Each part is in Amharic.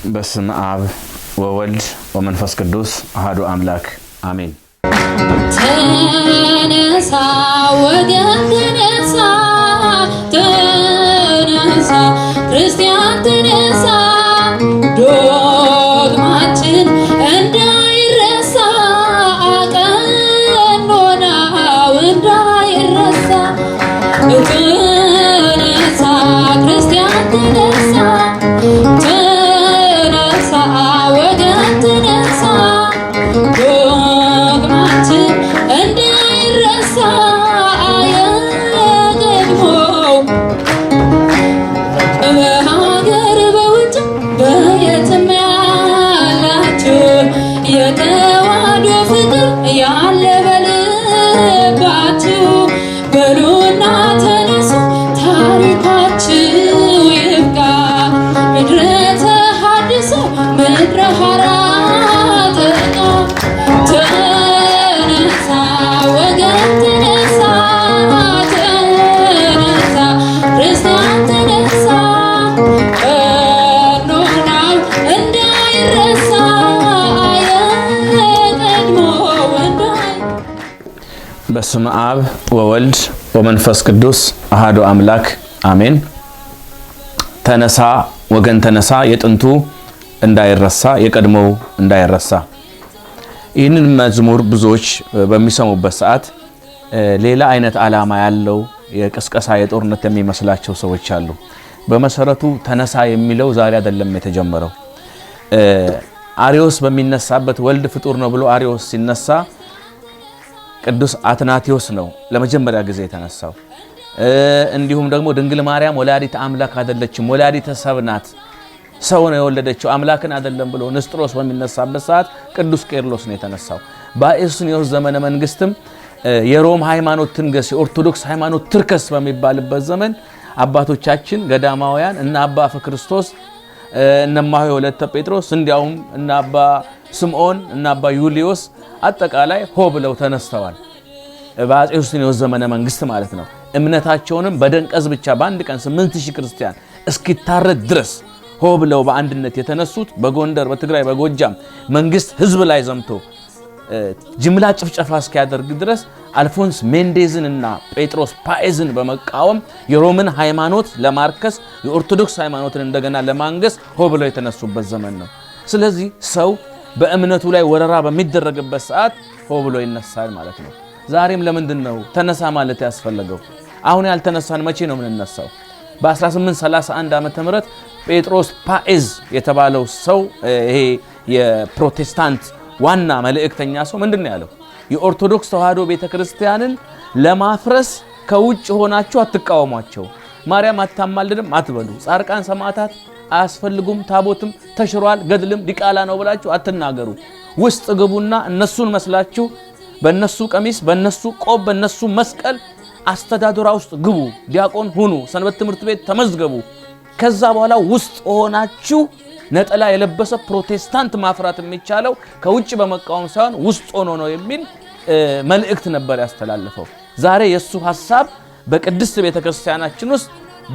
በስመ አብ ወወልድ ወመንፈስ ቅዱስ አሐዱ አምላክ አሜን። ተነሳ ወገን ተነሳ፣ ተነሳ ክርስቲያን ተነሳ፣ ዶግማችን እንዳይረሳ፣ ቀኖናው እንዳይረሳ። ተነሳ ክርስቲያን ተነሳ፣ ተነሳ ወገን ተነሳ፣ ዶግማችን እንዳይረሳ የቀድሞው። በሀገር በውጭ በየትም ያላችሁ፣ የተዋሕዶ ፍቅር ያለ በልባችሁ፣ በሉና ተነሱ፣ ታሪካችሁ ይብቃ። ምድረ ተሐድሶ፣ ምድረ ሐራ ጥቃ። ተነሳ ወገን ተነሳ፣ ተነሳ ክርስቲያን ተነሳ፣ ቀኖናው እንዳይረሳ የቀድሞው እንዳይ በስመ አብ ወወልድ ወመንፈስ ቅዱስ አሐዱ አምላክ አሜን። ተነሳ ወገን ተነሳ፣ የጥንቱ እንዳይረሳ፣ የቀድሞው እንዳይረሳ። ይህንን መዝሙር ብዙዎች በሚሰሙበት ሰዓት ሌላ አይነት ዓላማ ያለው የቅስቀሳ የጦርነት የሚመስላቸው ሰዎች አሉ። በመሰረቱ ተነሳ የሚለው ዛሬ አይደለም የተጀመረው። አሪዮስ በሚነሳበት፣ ወልድ ፍጡር ነው ብሎ አሪዮስ ሲነሳ ቅዱስ አትናቴዎስ ነው ለመጀመሪያ ጊዜ የተነሳው። እንዲሁም ደግሞ ድንግል ማርያም ወላዲተ አምላክ አይደለችም፣ ወላዲተ ሰብ ናት፣ ሰው ነው የወለደችው አምላክን አይደለም ብሎ ንስጥሮስ በሚነሳበት ሰዓት ቅዱስ ቄርሎስ ነው የተነሳው። በአርዮስ ዘመነ መንግስትም የሮም ሃይማኖት ትንገስ፣ የኦርቶዶክስ ሃይማኖት ትርከስ በሚባልበት ዘመን አባቶቻችን ገዳማውያን እነ አባ አፈ ክርስቶስ፣ እነ እማሆይ ወለተ ጴጥሮስ፣ እንዲያውም እነ አባ ስምዖን፣ እነ አባ ዩልዮስ አጠቃላይ ሆ ብለው ተነስተዋል። በአፄ ሱስንዮስ ዘመነ መንግስት ማለት ነው። እምነታቸውንም በደንቀዝ ብቻ በአንድ ቀን 8000 ክርስቲያን እስኪታረድ ድረስ ሆ ብለው በአንድነት የተነሱት፣ በጎንደር፣ በትግራይ፣ በጎጃም መንግስት ህዝብ ላይ ዘምቶ ጅምላ ጭፍጨፋ እስኪያደርግ ድረስ አልፎንስ ሜንዴዝን እና ጴጥሮስ ፓኤዝን በመቃወም የሮምን ሃይማኖት ለማርከስ፣ የኦርቶዶክስ ሃይማኖትን እንደገና ለማንገስ ሆ ብለው የተነሱበት ዘመን ነው። ስለዚህ ሰው በእምነቱ ላይ ወረራ በሚደረግበት ሰዓት ሆ ብሎ ይነሳል ማለት ነው። ዛሬም ለምንድን ነው ተነሳ ማለት ያስፈለገው? አሁን ያልተነሳን መቼ ነው የምንነሳው? በ1831 ዓመተ ምህረት ጴጥሮስ ፓኤዝ የተባለው ሰው፣ ይሄ የፕሮቴስታንት ዋና መልእክተኛ ሰው ምንድን ነው ያለው? የኦርቶዶክስ ተዋሕዶ ቤተክርስቲያንን ለማፍረስ ከውጭ ሆናችሁ አትቃወሟቸው፣ ማርያም አታማልድም አትበሉ፣ ጻድቃን ሰማዕታት አያስፈልጉም፣ ታቦትም ተሽሯል፣ ገድልም ዲቃላ ነው ብላችሁ አትናገሩ። ውስጥ ግቡና እነሱን መስላችሁ በእነሱ ቀሚስ፣ በእነሱ ቆብ፣ በእነሱ መስቀል አስተዳደራ ውስጥ ግቡ፣ ዲያቆን ሁኑ፣ ሰንበት ትምህርት ቤት ተመዝገቡ። ከዛ በኋላ ውስጥ ሆናችሁ ነጠላ የለበሰ ፕሮቴስታንት ማፍራት የሚቻለው ከውጭ በመቃወም ሳይሆን ውስጥ ሆኖ ነው የሚል መልእክት ነበር ያስተላለፈው። ዛሬ የእሱ ሀሳብ በቅድስት ቤተክርስቲያናችን ውስጥ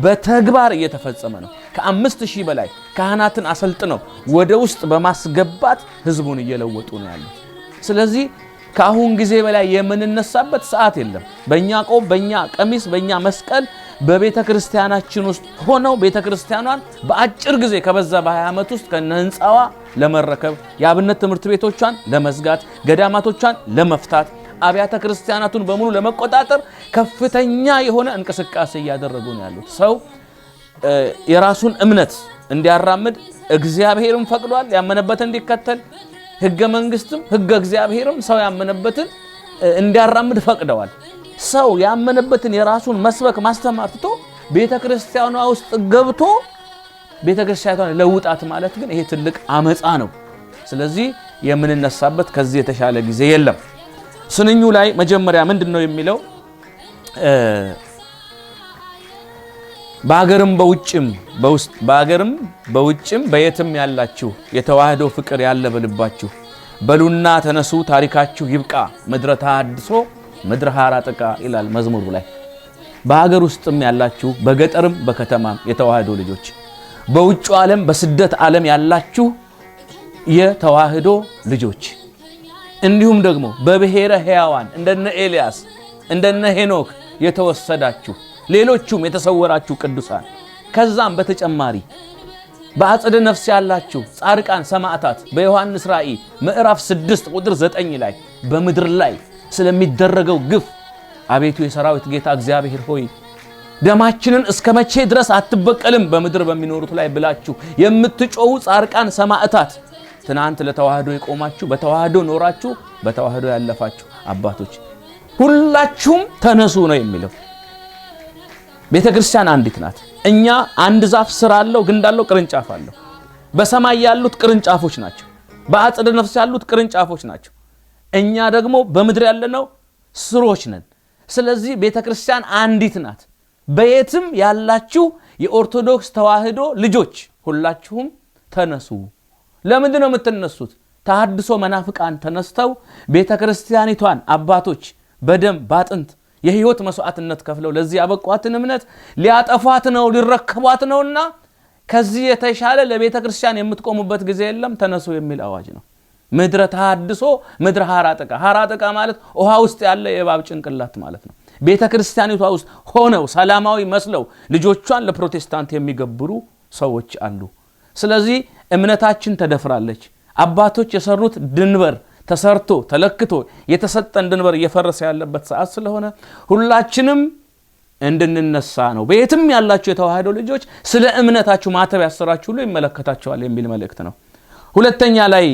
በተግባር እየተፈጸመ ነው። ከ5000 በላይ ካህናትን አሰልጥነው ወደ ውስጥ በማስገባት ህዝቡን እየለወጡ ነው ያሉት። ስለዚህ ከአሁን ጊዜ በላይ የምንነሳበት ሰዓት የለም። በእኛ ቆብ፣ በእኛ ቀሚስ፣ በእኛ መስቀል በቤተ ክርስቲያናችን ውስጥ ሆነው ቤተ ክርስቲያኗን በአጭር ጊዜ ከበዛ በ20 ዓመት ውስጥ ከነ ህንፃዋ ለመረከብ፣ የአብነት ትምህርት ቤቶቿን ለመዝጋት፣ ገዳማቶቿን ለመፍታት፣ አብያተ ክርስቲያናቱን በሙሉ ለመቆጣጠር ከፍተኛ የሆነ እንቅስቃሴ እያደረጉ ነው ያሉት። ሰው የራሱን እምነት እንዲያራምድ እግዚአብሔርም ፈቅዷል፣ ያመነበትን እንዲከተል። ህገ መንግስትም ህገ እግዚአብሔርም ሰው ያመነበትን እንዲያራምድ ፈቅደዋል። ሰው ያመነበትን የራሱን መስበክ ማስተማር ትቶ ቤተ ክርስቲያኗ ውስጥ ገብቶ ቤተ ክርስቲያኗን ለውጣት ማለት ግን ይሄ ትልቅ አመፃ ነው። ስለዚህ የምንነሳበት ከዚህ የተሻለ ጊዜ የለም። ስንኙ ላይ መጀመሪያ ምንድን ነው የሚለው? በሀገርም በውጭም በውስጥ፣ በሀገርም በውጭም በየትም ያላችሁ፣ የተዋህዶ ፍቅር ያለ በልባችሁ፣ በሉና ተነሱ፣ ታሪካችሁ ይብቃ፣ ምድረ ተሐድሶ ምድረ ሐራ ጥቃ ይላል መዝሙሩ ላይ። በሀገር ውስጥም ያላችሁ፣ በገጠርም በከተማም የተዋህዶ ልጆች፣ በውጩ ዓለም በስደት ዓለም ያላችሁ የተዋህዶ ልጆች እንዲሁም ደግሞ በብሔረ ሕያዋን እንደነ ኤልያስ እንደነ ሄኖክ የተወሰዳችሁ ሌሎቹም የተሰወራችሁ ቅዱሳን፣ ከዛም በተጨማሪ በአጸደ ነፍስ ያላችሁ ጻድቃን ሰማዕታት በዮሐንስ ራእይ ምዕራፍ 6 ቁጥር 9 ላይ በምድር ላይ ስለሚደረገው ግፍ አቤቱ የሰራዊት ጌታ እግዚአብሔር ሆይ ደማችንን እስከ መቼ ድረስ አትበቀልም በምድር በሚኖሩት ላይ ብላችሁ የምትጮሁ ጻድቃን ሰማዕታት፣ ትናንት ለተዋህዶ የቆማችሁ፣ በተዋህዶ ኖራችሁ በተዋህዶ ያለፋችሁ አባቶች ሁላችሁም ተነሱ ነው የሚለው። ቤተ ክርስቲያን አንዲት ናት። እኛ አንድ ዛፍ ስር አለው፣ ግንድ አለው፣ ቅርንጫፍ አለው። በሰማይ ያሉት ቅርንጫፎች ናቸው። በአጸደ ነፍስ ያሉት ቅርንጫፎች ናቸው። እኛ ደግሞ በምድር ያለነው ስሮች ነን። ስለዚህ ቤተ ክርስቲያን አንዲት ናት። በየትም ያላችሁ የኦርቶዶክስ ተዋህዶ ልጆች ሁላችሁም ተነሱ። ለምንድን ነው የምትነሱት? ተሐድሶ መናፍቃን ተነስተው ቤተ ክርስቲያኒቷን አባቶች በደም ባጥንት የህይወት መስዋዕትነት ከፍለው ለዚህ ያበቋትን እምነት ሊያጠፏት ነው፣ ሊረከቧት ነውና ከዚህ የተሻለ ለቤተ ክርስቲያን የምትቆሙበት ጊዜ የለም፣ ተነሱ የሚል አዋጅ ነው። ምድረ ተሐድሶ፣ ምድረ ሐራጥቃ። ሐራጥቃ ማለት ውሃ ውስጥ ያለ የእባብ ጭንቅላት ማለት ነው። ቤተ ክርስቲያኒቷ ውስጥ ሆነው ሰላማዊ መስለው ልጆቿን ለፕሮቴስታንት የሚገብሩ ሰዎች አሉ። ስለዚህ እምነታችን ተደፍራለች። አባቶች የሰሩት ድንበር ተሰርቶ ተለክቶ የተሰጠን ድንበር እየፈረሰ ያለበት ሰዓት ስለሆነ ሁላችንም እንድንነሳ ነው። በየትም ያላችሁ የተዋህዶ ልጆች ስለ እምነታችሁ ማተብ ያሰራችሁ ሁሉ ይመለከታቸዋል የሚል መልእክት ነው። ሁለተኛ ላይ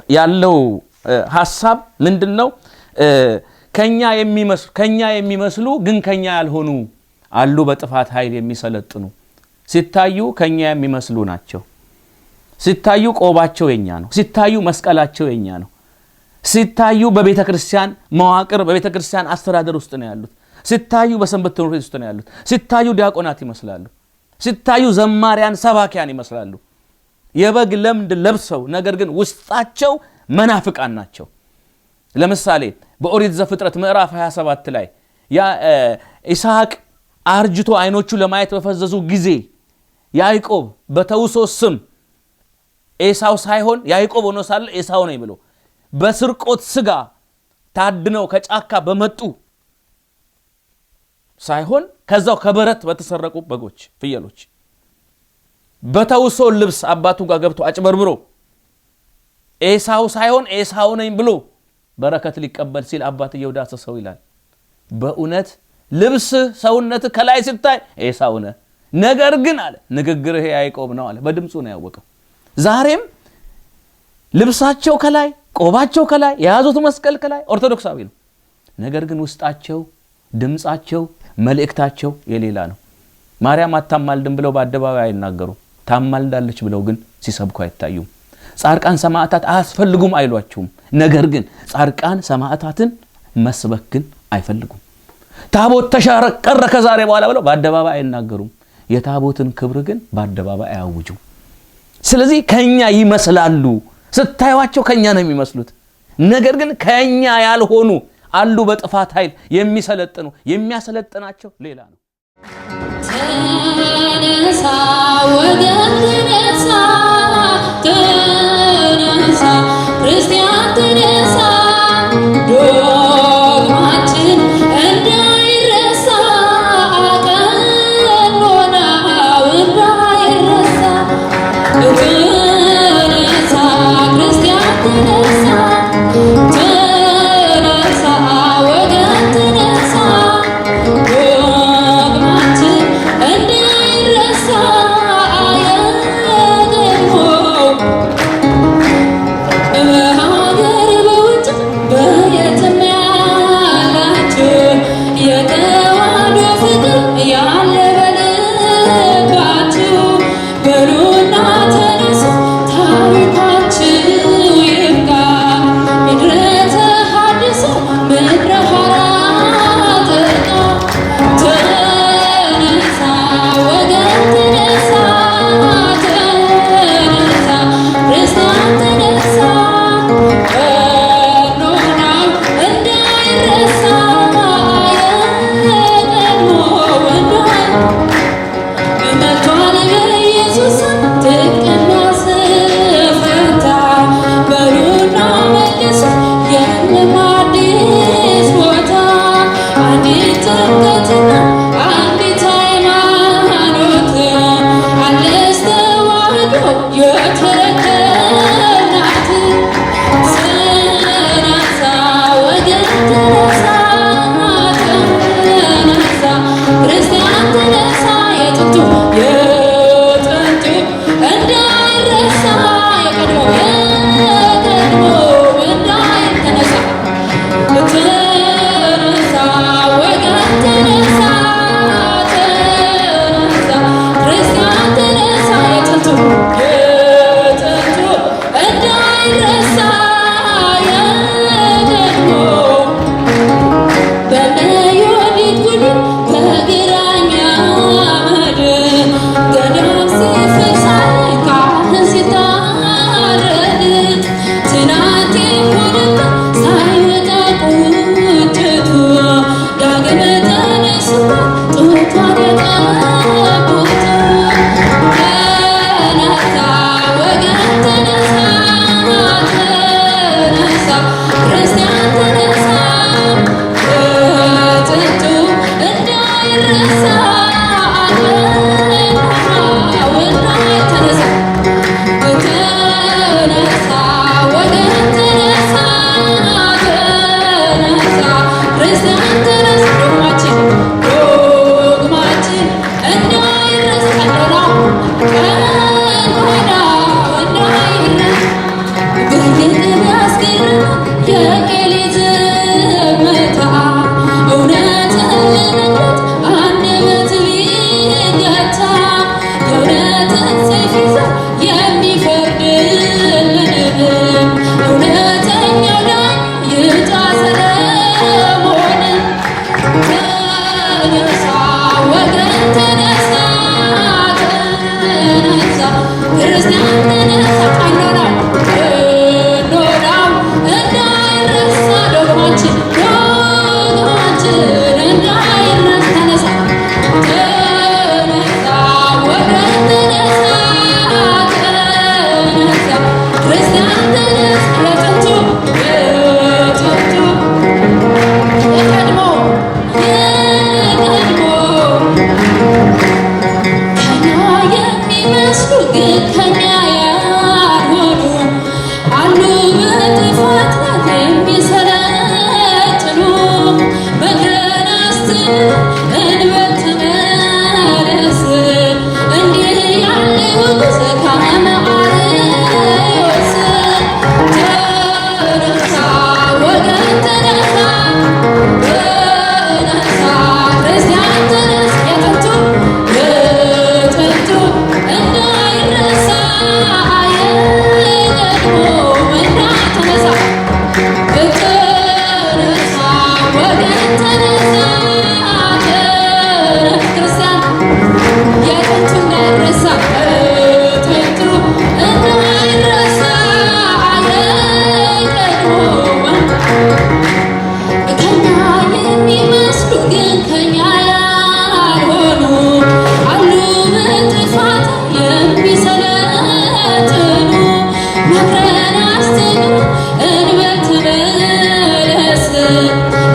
ያለው ሀሳብ ምንድን ነው? ከኛ የሚመስሉ ግን ከኛ ያልሆኑ አሉ። በጥፋት ኃይል የሚሰለጥኑ ሲታዩ ከኛ የሚመስሉ ናቸው። ሲታዩ ቆባቸው የኛ ነው። ሲታዩ መስቀላቸው የኛ ነው። ሲታዩ በቤተ ክርስቲያን መዋቅር በቤተ ክርስቲያን አስተዳደር ውስጥ ነው ያሉት። ሲታዩ በሰንበት ትምህርት ቤት ውስጥ ነው ያሉት። ሲታዩ ዲያቆናት ይመስላሉ። ሲታዩ ዘማሪያን፣ ሰባኪያን ይመስላሉ። የበግ ለምድ ለብሰው ነገር ግን ውስጣቸው መናፍቃን ናቸው። ለምሳሌ በኦሪት ዘፍጥረት ምዕራፍ 27 ላይ ይስሐቅ አርጅቶ አይኖቹ ለማየት በፈዘዙ ጊዜ ያዕቆብ በተውሶ ስም ኤሳው ሳይሆን ያዕቆብ ሆኖ ሳለ ኤሳው ነኝ ብሎ በስርቆት ስጋ ታድነው ከጫካ በመጡ ሳይሆን ከዛው ከበረት በተሰረቁ በጎች፣ ፍየሎች በተውሶ ልብስ አባቱ ጋር ገብቶ አጭበርብሮ ኤሳው ሳይሆን ኤሳው ነኝ ብሎ በረከት ሊቀበል ሲል አባትየው ዳሰሰው ይላል። በእውነት ልብስ ሰውነት ከላይ ሲታይ ኤሳው ነህ፣ ነገር ግን አለ ንግግርህ ያዕቆብ ነው አለ። በድምፁ ነው ያወቀው። ዛሬም ልብሳቸው ከላይ፣ ቆባቸው ከላይ፣ የያዙት መስቀል ከላይ ኦርቶዶክሳዊ ነው። ነገር ግን ውስጣቸው፣ ድምፃቸው፣ መልእክታቸው የሌላ ነው። ማርያም አታማልድም ብለው በአደባባይ አይናገሩም። ታማልዳለች ብለው ግን ሲሰብኩ አይታዩም። ጻድቃን ሰማዕታት አያስፈልጉም አይሏችሁም። ነገር ግን ጻድቃን ሰማዕታትን መስበክ ግን አይፈልጉም። ታቦት ተሻረ ቀረ ከዛሬ በኋላ ብለው በአደባባይ አይናገሩም። የታቦትን ክብር ግን በአደባባይ አያውጁም። ስለዚህ ከኛ ይመስላሉ። ስታዩዋቸው ከኛ ነው የሚመስሉት። ነገር ግን ከኛ ያልሆኑ አሉ። በጥፋት ኃይል የሚሰለጥኑ፣ የሚያሰለጥናቸው ሌላ ነው። ተነሳ ወገን ተነሳ፣ ተነሳ ክርስቲያን ተነሳ፣ ዶግማችን እንዳይረሳ፣ ቀኖናው እንዳይረሳ። ተነሳ ክርስቲያን ተነሳ፣ ተነሳ ወገን ተነሳ፣ ዶግማችን እንዳይረሳ፣ የቀድሞው በሀገር በውጭ በየትም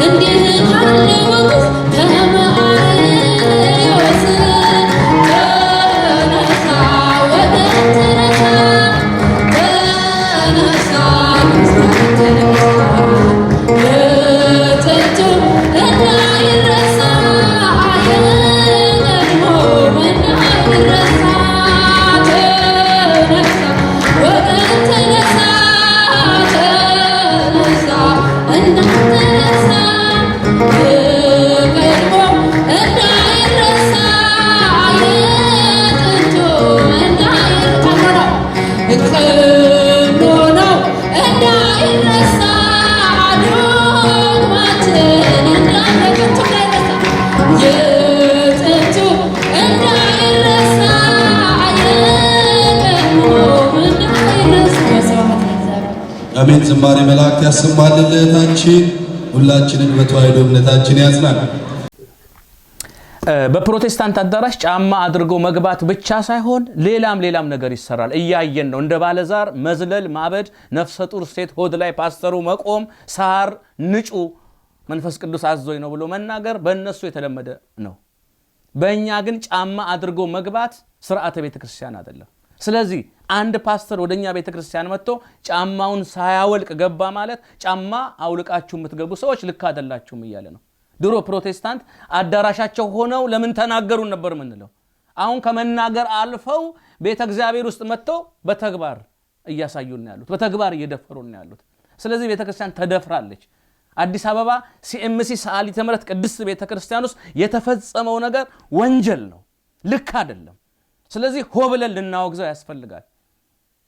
እንዲህ ካለው ከመአርዮስ ተነሳ ወገን ተነሳ፣ ተነሳ ክርስቲያን ተነሳ፣ የጥንቱ እንዳይረሳ፣ የቀድሞ እንዳይረሳ። ተነሳ ወገን ተነሳ፣ ተነሳ እንዳትረሳ፣ የቀድሞ እንዳይረሳ፣ የጥንቱ እንዳይረሳ፣ ቀኖናው እንዳይረሳ፣ ዶግማችን እንዳይረሳ፣ የጥንቱ እንዳይረሳ፣ የቀድሞ እንዳይረሳ። ወስብሐት ለእግዚአብሔር። አሜን። ዝማሬ መላእክት ያሰማልን ለእህታችን፣ ሁላችንን በተዋሕዶ እምነታችን ያጽናን። በፕሮቴስታንት አዳራሽ ጫማ አድርጎ መግባት ብቻ ሳይሆን ሌላም ሌላም ነገር ይሰራል። እያየን ነው። እንደ ባለዛር መዝለል፣ ማበድ፣ ነፍሰ ጡር ሴት ሆድ ላይ ፓስተሩ መቆም፣ ሳር ንጩ መንፈስ ቅዱስ አዞኝ ነው ብሎ መናገር በእነሱ የተለመደ ነው። በእኛ ግን ጫማ አድርጎ መግባት ስርዓተ ቤተ ክርስቲያን አይደለም። ስለዚህ አንድ ፓስተር ወደኛ ቤተ ክርስቲያን መጥቶ ጫማውን ሳያወልቅ ገባ ማለት ጫማ አውልቃችሁ የምትገቡ ሰዎች ልክ አይደላችሁም እያለ ነው። ድሮ ፕሮቴስታንት አዳራሻቸው ሆነው ለምን ተናገሩን ነበር የምንለው። አሁን ከመናገር አልፈው ቤተ እግዚአብሔር ውስጥ መጥተው በተግባር እያሳዩን ነው ያሉት፣ በተግባር እየደፈሩን ነው ያሉት። ስለዚህ ቤተ ክርስቲያን ተደፍራለች። አዲስ አበባ ሲኤምሲ ሰዓሊተ ምሕረት ቅድስት ቤተ ክርስቲያን ውስጥ የተፈጸመው ነገር ወንጀል ነው፣ ልክ አይደለም። ስለዚህ ሆ ብለን ልናወግዘው ያስፈልጋል።